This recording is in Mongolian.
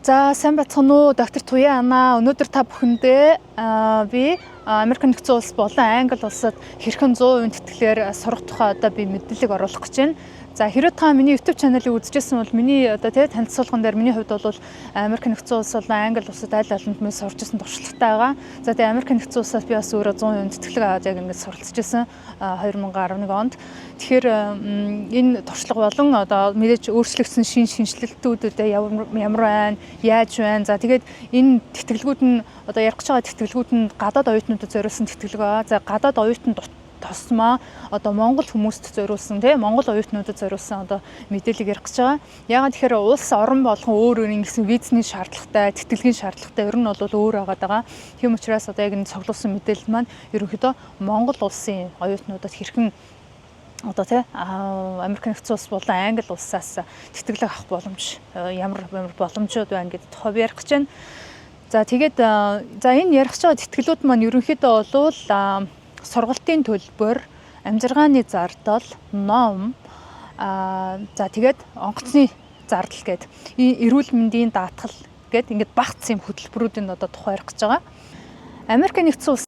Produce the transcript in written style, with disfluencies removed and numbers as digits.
За, сайн байцгаана уу, доктор Туяа Ана. Өнөөдөр та бүхэндээ би Америк нэгдсэн улс болон Англи улсад хэрхэн 100% тэтгэлгээр сурах тухай одоо би мэдээллийг оруулах гэж байна. За, хэрвээ та миний YouTube channel-ыг үзчихсэн бол миний одоо тий танилцуулган дээр миний хувьд бол Америк нэгдсэн улс болон Англи улсад аль алинд минь сурч ирсэн туршлагатай байгаа. За, тэгээ Америк нэгдсэн улсаас би бас өөрөө 100% тэтгэлэг аваад яг ингэж суралцж ирсэн 2011 онд. Тэгэхээр энэ туршлага болон одоо мэдээж өөрчлөгдсөн шинэ шинэчлэлтүүдээ ямар ямар байна, яаж байна. За, тэгээд энэ тэтгэлгүүд нь, одоо ярих гэж байгаа тэтгэлгүүд нь гадаад оюутнуудад зориулсан тэтгэлэг байгаа. За, гадаад оюутан тусмаа одоо Монгол хүмүүст зориулсан, тийм, Монгол оюутнуудад зориулсан одоо мэдээллийг ярих гэж байгаа. Яагаад тэгэхээр улс орон болгон өөр өөр ингэсэн визний шаардлагатай, тэтгэлгийн шаардлагатай ер нь бол өөр байгаад байгаа. Тийм учраас одоо яг энэ цуглуулсан мэдээлэл маань ерөнхийдөө Монгол улсын оюутнуудад хэрхэн одоо тий Америк нэгдсэн улс болон Англи улсаас тэтгэлэг авах боломж, ямар ямар боломжууд байна гэдэг тухай би ярих гэж байна. За, тэгээд за, энэ ярих гэж байгаа тэтгэлүүд маань ерөнхийдөө бол сургалтын төлбөр, амьжиргааны зардал, ном, за, тэгээд онгоцны зардал гээд эрүүл мэндийн даатгал гээд ингээд багц юм хөтөлбөрүүдийн одоо тухай ярих гэж байгаа. Америк нэгдсэн улс